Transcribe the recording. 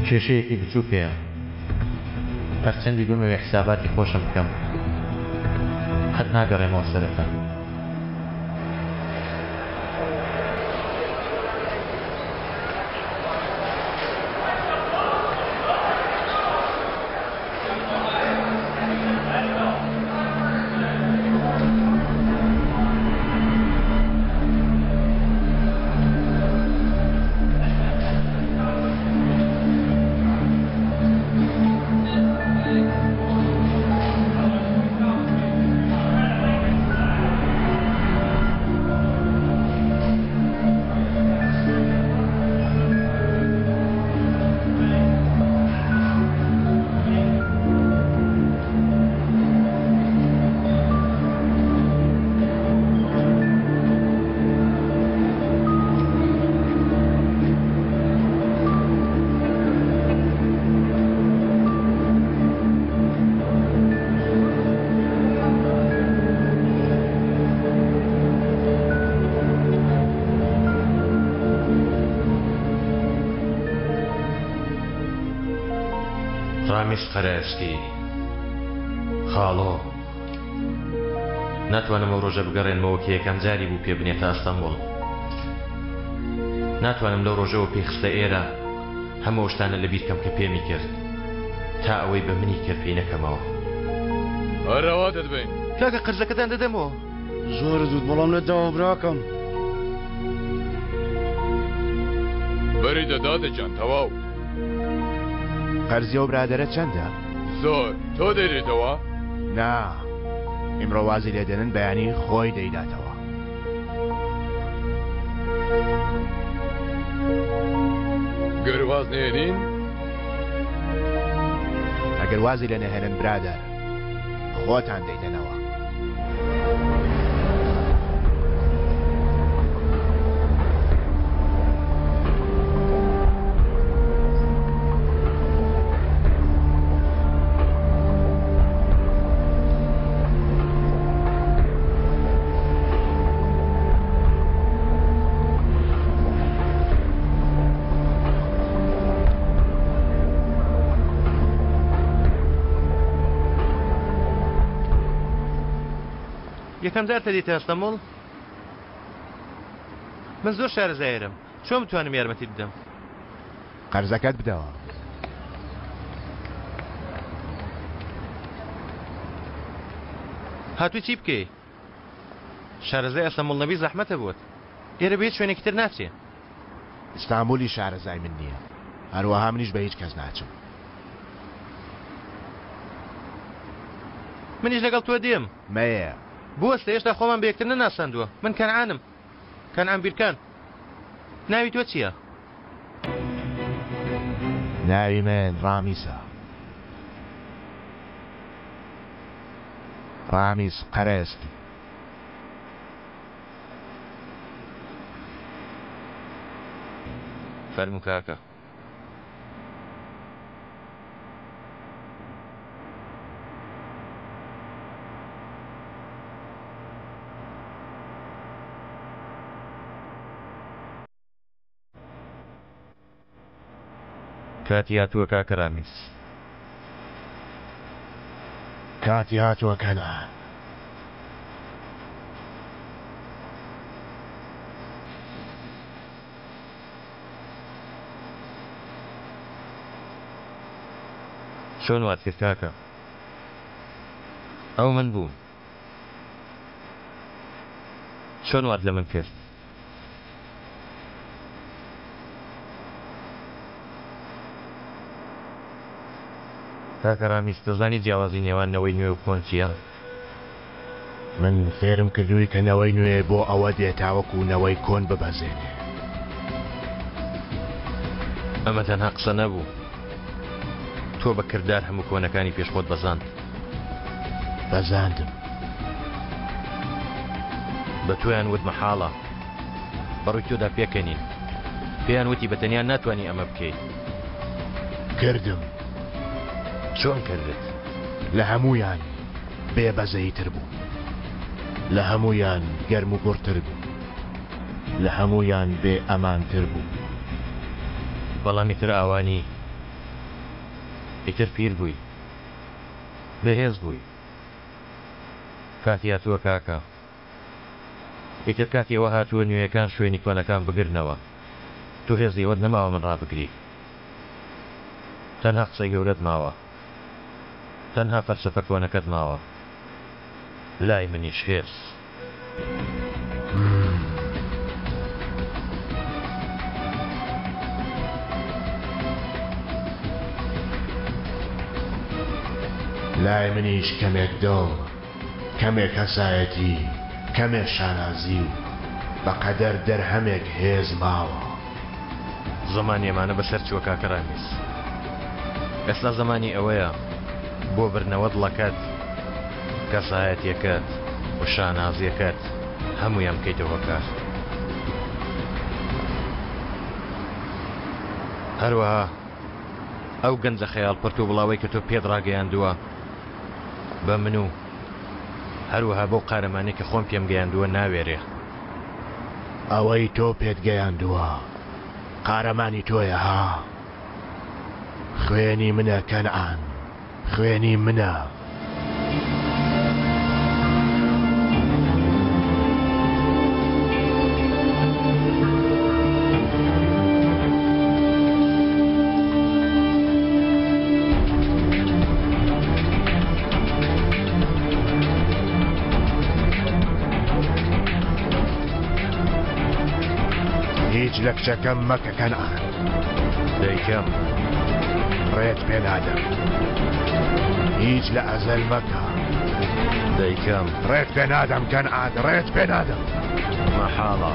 کێشەیەکی بچووک هەیە. هەرچەندی بمەوێ حساباتی خۆشم بکەم، قەت ناگەڕێمەوە سەرەتا. ڕامیس قەرەئەسکی، خاڵۆ، ناتوانم ئەو ڕۆژە بگەڕێنمەوە کە یەکەم جاری بوو پێ بنێتە ئەستەنبوڵ. ناتوانم لەو ڕۆژەوە پێی خستە ئێرە هەموو ئەو شتانە لەبیر کەم کە پێمی کرد تا ئەوەی بە منی کرد پێی نەکەمەوە. هەر ئەوا دەتبەین. کاکە قەرزەکەتان دەدەمەوە. زۆرت وت بەڵام لێت داوە براکەم. بەری دە دادە گیان تەواو. قەرزی ئەو برادەرە چەندە؟ زۆر، تۆ دەیدەیتەوە؟ نا، ئیمڕۆ وازی لێ دێنن بەیانی خۆی دەیداتەوە. گەر واز نەهێنین؟ ئەگەر وازی لێ نەهێنن برادەر خۆتان دەیدەنەوە. یەکەم جارتە دێیتە ئەستەموڵ؟ من زۆر شارەزایرم چۆن بتوانم یارمەتیت بدەم؟ قەرزەکەت بدەوە. هاتووی چی بکەی؟ شارەزای ئەستەموڵ نەبی زەحمەتە بۆت. ئێرە بە هیچ شوێنێکی تر ناچێ. ئیستانبولی شارەزای من نییە. هەروەها منیش بە هیچ کەس ناچم. منیش لەگەڵ تۆ دێم. مەیە. بوەستە هێشتا خۆمان بە یەکتر نەناساندووە. من کەنعانم. کەنعان بیرکان. ناوی تۆ چییە؟ ناوی من ڕامیسە. ڕامیس قەرەئەسپی. فەرموو کاکە. کاتی هاتووە کاکە رامیس. کاتی هاتووە کەنعان. چۆن وات کرد کاکە؟ ئەو من بووم. چۆن وات لە من کرد؟ کاکە ڕامیس دەزانی جیاوازی نێوان نەوەی نوێ و کۆن چییە؟ من فێرم کردووی کە نەوەی نوێ بۆ ئەوە دێ تاوەکو نەوەی کۆن ببەزێنێ. ئەمە تەنها قسە نەبوو. تۆ بە کردار هەموو کۆنەکانی پێش خۆت بەزاند. بەزاندم. بە تۆیان وت مەحاڵە. بە ڕووی تۆدا پێکەنین. پێیان وتی بە تەنیا ناتوانی ئەمە بکەی. کردم. چۆن کردت؟ لە هەموویان بێ بەزەییتر بووم. لە هەموویان گەرموگوڕتر بووم. لە هەموویان بێ ئەمانتر بووم. بەڵام ئیتر ئاوا نی. ئیتر پیر بووی. بەهێز بووی. کاتی هاتووە کاکە. ئیتر کاتی ئەوە هاتووە نوێیەکان شوێنی کۆنەکان بگرنەوە. تۆ هێزی ئەوەت نەماوە من ڕابگری. تەنها قسەی گەورەت ماوە. تەنها فەلسەفە کۆنەکەت ماوە. لای منیش هێز. لای منیش کەمێک دڵ، کەمێک کەسایەتی، کەمێ شانازی و بە قەدەر دەرهەمێک هێز ماوە. زەمانی ئەمانە بەسەر چووە کاکە ڕامیز. ئێستا زەمانی ئەوەیە بۆ بردنەوە دڵەکەت، کەسایەتیەکەت و شانازیەکەت هەموویان بکەیتە هۆکار. هەروەها ئەو گەنجە خەیاڵ پرت و بڵاوەی کە تۆ پێت ڕاگەیاندووە بە من و هەروەها بەو قارەمانەی کە خۆم پێم گەیاندووە ناوێرێ. ئەوەی تۆ پێت گەیاندووە قارەمانی تۆیە ها؟ خوێنی منە کەنعان، خوێنی منە. هیچ لە کچەکەم مەکە کەنعان. دەیکەم. ڕێت پێ نادەم. هیچ لە ئەزەل مەکە. دەیکەم. ڕێت پێ نادەم کەنعان، ڕێت پێ نادەم. مەحاڵە.